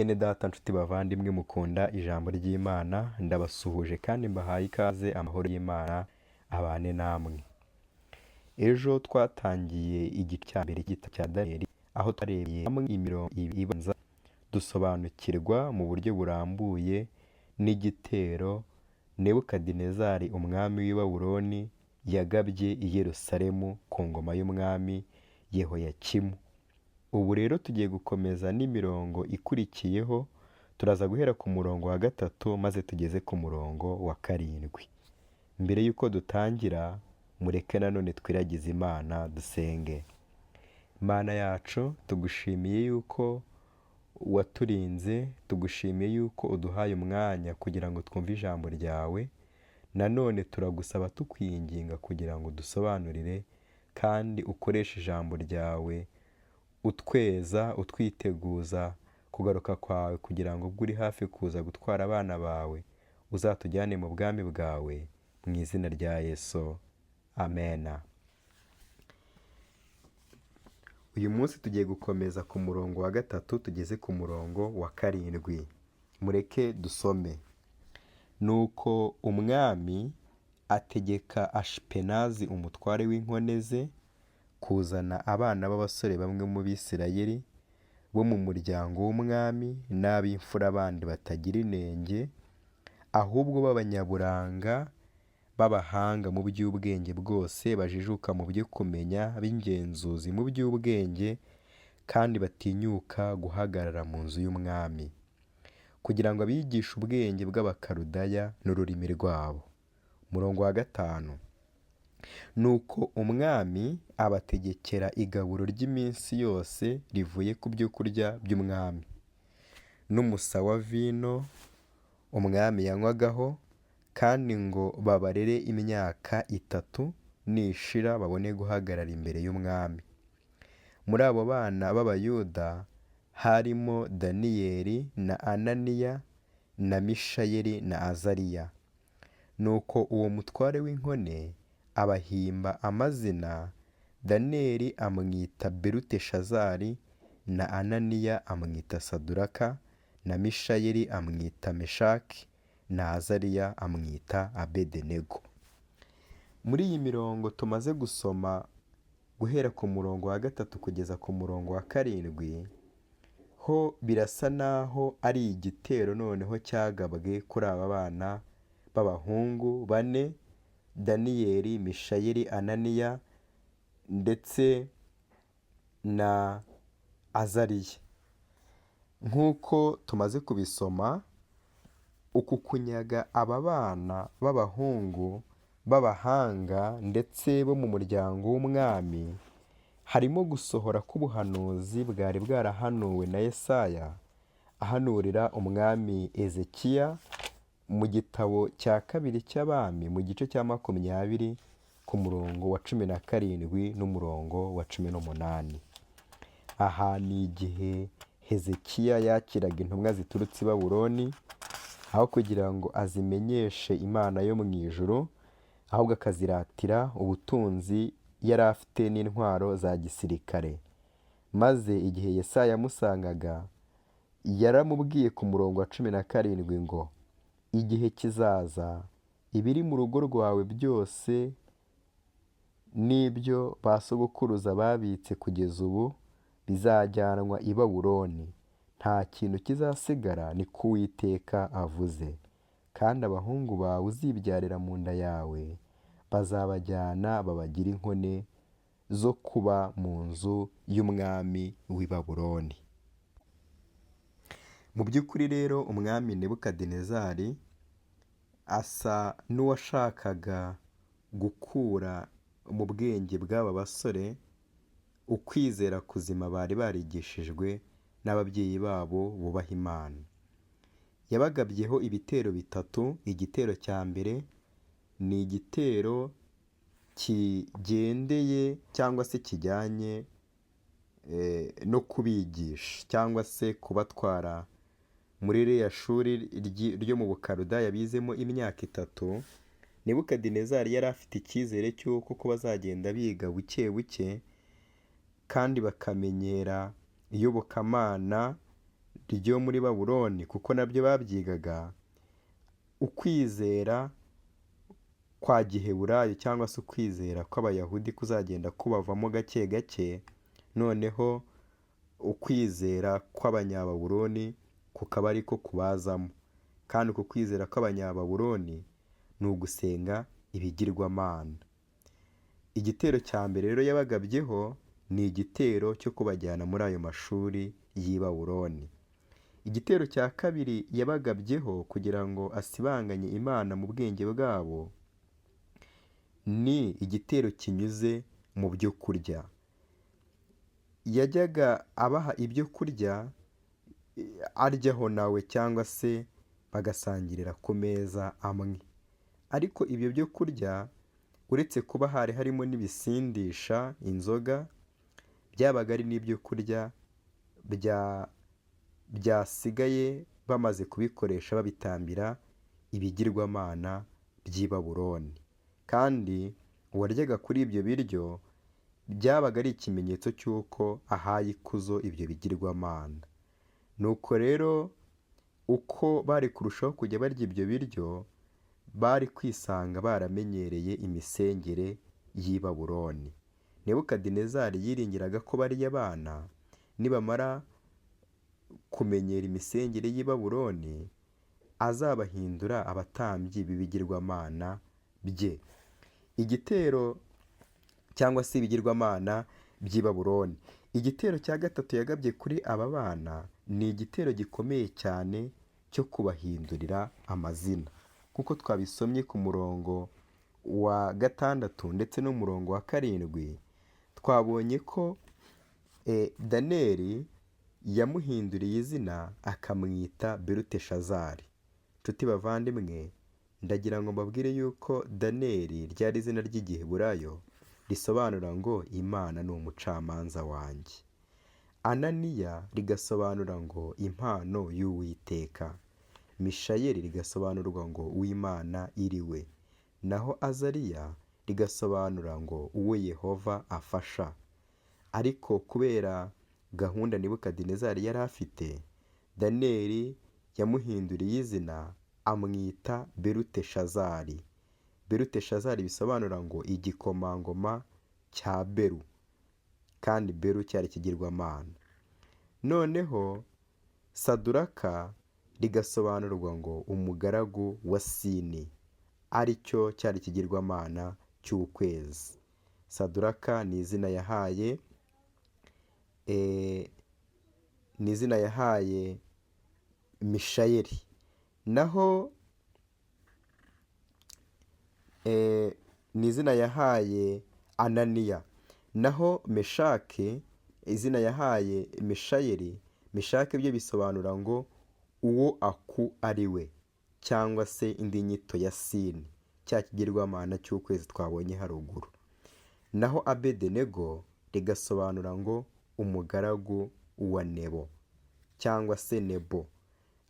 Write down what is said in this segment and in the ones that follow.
Bene data nshuti bavandimwe mukunda ijambo ry'Imana, ndabasuhuje kandi mbahaye ikaze, amahoro y'Imana abane namwe. Ejo twatangiye igice cya mbere cy'igitabo cya Daniyeli, aho twarebeye hamwe imirongo ibanza, dusobanukirwa mu buryo burambuye n'igitero Nebukadinezari umwami w'i Babuloni yagabye i Yerusalemu ku ngoma y'umwami Yehoyakimu. Ubu rero tugiye gukomeza n'imirongo ikurikiyeho, turaza guhera ku murongo wa 3 maze tugeze ku murongo wa 7. Mbere y'uko dutangira, mureke nanone twiragize Imana dusenge. Imana yacu, tugushimiye yuko waturinze, tugushimiye yuko uduhaye umwanya kugira ngo twumve ijambo ryawe, nanone turagusaba tukwinginga kugira ngo udusobanurire kandi ukoreshe ijambo ryawe utweza, utwiteguza kugaruka kwawe kugira ngo ubwo uri hafi kuza gutwara abana bawe, uzatujyane mu bwami bwawe, mu izina rya Yesu. Amena. Uyu munsi tugiye gukomeza ku murongo wa 3 tugeze ku murongo wa 7. Mureke dusome. Nuko umwami ategeka Ashipenazi umutware w'inkone ze kuzana abana b'abasore bamwe mu Bisirayeli bo mu muryango w'umwami n'ab'imfura bandi batagira inenge, ahubwo b'abanyaburanga b'abahanga mu by'ubwenge bwose, bajijuka mu byo kumenya, b'ingenzuzi mu by'ubwenge kandi batinyuka guhagarara mu nzu y'umwami, kugira ngo abigishe ubwenge bw'Abakaludaya n'ururimi rwabo. Umurongo wa 5. Nuko umwami abategekera igaburo ry'iminsi yose rivuye ku byo kurya by'umwami, n'umusa wa vino umwami yanywagaho, kandi ngo babarere imyaka 3 nishira babone guhagarara imbere y'umwami. Muri abo bana b'Abayuda harimo Daniyeli na Ananiya na Mishayeli na Azariya. Nuko uwo mutware w'inkone abahimba amazina, Daniyeli amwita Beluteshazari, na Ananiya amwita Saduraka, na Mishayeli amwita Meshaki, na Azariya amwita Abedenego. Muri iyi mirongo tumaze gusoma guhera ku murongo wa 3 kugeza ku murongo wa 7, ho birasa naho ari igitero noneho cyagabwe kuri aba bana b'abahungu bane, Daniyeli, Mishayeli, Ananiya ndetse na Azariya. Nk'uko tumaze kubisoma, uku kunyaga aba bana b'abahungu b'abahanga ndetse bo mu muryango w'umwami, harimo gusohora k'ubuhanuzi bwari bwarahanuwe na Yesaya ahanurira umwami Ezekiya mu gitabo cya 2 cy'Abami mu gice cya 20 ku murongo wa 17 n'umurongo wa 18. Aha ni igihe Hezekiya yakiraga intumwa ziturutse i Babuloni, aho kugira ngo azimenyeshe Imana yo mu ijuru, ahubwo akaziratira ubutunzi yari afite n'intwaro za gisirikare. Maze igihe Yesaya yamusangaga, yaramubwiye ku murongo wa 17 ngo igihe kizaza ibiri mu rugo rwawe byose n'ibyo ba sogokuruza babitse kugeza ubu bizajyanwa i Babuloni, nta kintu kizasigara, ni ko Uwiteka avuze. Kandi abahungu bawe uzibyarira mu nda yawe bazabajyana babagire inkone zo kuba mu nzu y'umwami w'i Babuloni. Mu by'ukuri rero umwami Nebukadinezari asa n'uwashakaga gukura mu bwenge bw'aba basore ukwizera kuzima bari barigishijwe n'ababyeyi babo bubaha Imana. Yabagabyeho ibitero 3. Igitero cya mbere ni igitero kigendeye cyangwa se kijyanye no kubigisha cyangwa se kubatwara muri ririya shuri ryo mu Bukaludaya bizemo imyaka 3. Nebukadinezari yari afite icyizere cy'uko ko bazagenda biga buke buke kandi bakamenyera iyobokamana ryo muri Babuloni, kuko nabyo babyigaga, ukwizera kwa giheburayo cyangwa se ukwizera kw'abayahudi kuzagenda kubavamo gake gake, noneho ukwizera kw'abanyababuloni kukaba ariko kubazamo. Kandi uku kwizera kw'abanyababuloni ni ugusenga ibigirwamana. Igitero cya mbere rero yabagabyeho ni igitero cyo kubajyana muri ayo mashuri y'i Babuloni. Igitero cya kabiri yabagabyeho kugira ngo asibanganye Imana mu bwenge bwabo, ni igitero kinyuze mu byo kurya. Yajyaga abaha ibyo kurya aryaho nawe cyangwa se bagasangirira ku meza amwe. Ariko ibyo byo kurya uretse kuba hari harimo n'ibisindisha inzoga, byabaga ari n'ibyo kurya byasigaye bamaze kubikoresha babitambira ibigirwamana by'i Babuloni. Kandi uwaryaga kuri ibyo biryo byabaga ari ikimenyetso cy'uko ahaye ikuzo ibyo bigirwamana. Nuko rero uko bari kurushaho kujya barya ibyo biryo, bari kwisanga baramenyereye imisengere y'i Babuloni. Nebukadinezari yiringiraga ko bariya bana nibamara kumenyera imisengere y'i Babuloni, azabahindura abatambyi b'ibigirwamana bye. Igitero cyangwa se ibigirwamana by'i Babuloni. Igitero cya gatatu yagabye kuri aba bana ni igitero gikomeye cyane cyo kubahindurira amazina. Nk'uko twabisomye ku murongo wa 6 ndetse n'umurongo wa 7, twabonye ko Daniyeli yamuhinduriye izina akamwita Beluteshazari. Nshuti bavandimwe, ndagira ngo mbabwire yuko Daniyeli ryari izina ry'igiheburayo risobanura ngo Imana ni umucamanza wanjye. Ananiya rigasobanura ngo impano y'Uwiteka. Mishayeli rigasobanurwa ngo uw'Imana iri we. Naho Azariya rigasobanura ngo uwo Yehova afasha. Ariko kubera gahunda Nebukadinezari yari afite, Daniyeli yamuhinduriye izina amwita Beluteshazari. Beluteshazari bisobanura ngo igikomangoma cya Beru, kandi Beru cyari ikigirwamana. Noneho Saduraka rigasobanurwa ngo umugaragu wa Sini, aricyo cyari ikigirwamana cy'ukwezi. Saduraka ni izina yahaye Mishayeli. Naho ni izina yahaye Ananiya. Naho Meshake izina yahaye Mishayeli, Meshake byo bisobanura ngo uwo aku ari we, cyangwa se indi nyito ya Sini, cya kigirwamana cy'ukwezi twabonye haruguru. Naho Abedenego rigasobanura ngo umugaragu wa Nebo cyangwa se Nebo.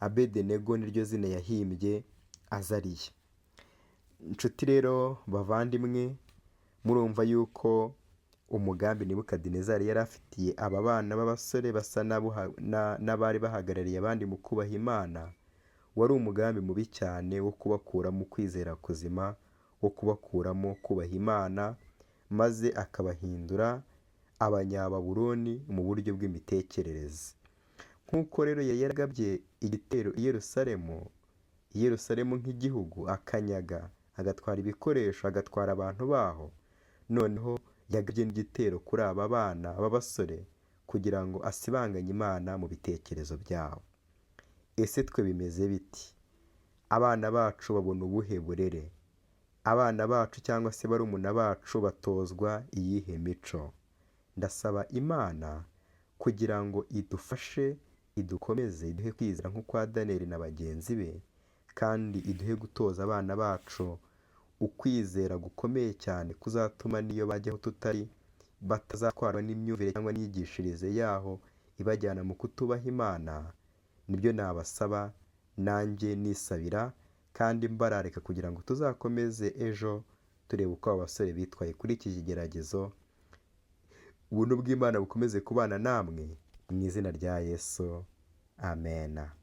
Abedenego niryo zina yahimbye Azariya. Inshuti rero bavandimwe, murumva yuko umugambi Nebukadinezari yari afitiye aba bana b'abasore basa n'abari bahagarariye abandi mu kubaha Imana, wari umugambi mubi cyane wo kubakuramo kwizera kuzima, wo kubakuramo kubaha Imana, maze akabahindura abanyababuloni mu buryo bw'imitekerereze. Nk'uko rero yari yaragabye igitero i Yerusalemu nk'igihugu, akanyaga, agatwara ibikoresho, agatwara abantu baho, noneho yagabye n'igitero kuri aba bana b'abasore kugira ngo asibanganye Imana mu bitekerezo byabo. Ese twe bimeze biti? Abana bacu babona ubuhe burere? Abana bacu cyangwa se barumuna bacu batozwa iyihe mico? Ndasaba Imana kugira ngo idufashe, idukomeze, iduhe kwizera nk'ukwa Daniyeli na bagenzi be, kandi iduhe gutoza abana bacu ukwizera gukomeye cyane kuzatuma n'iyo bajyaho tutari batazatwarwa n'imyumvire cyangwa n'imyigishirize yaho ibajyana mu kutubaha Imana. Nibyo nabasaba nanjye nisabira kandi mbararika kugira ngo tuzakomeze ejo tureba uko aba basore bitwaye kuri iki kigeragezo. Ubuntu bw'Imana bukomeze kubana namwe mu izina rya Yesu. Amena.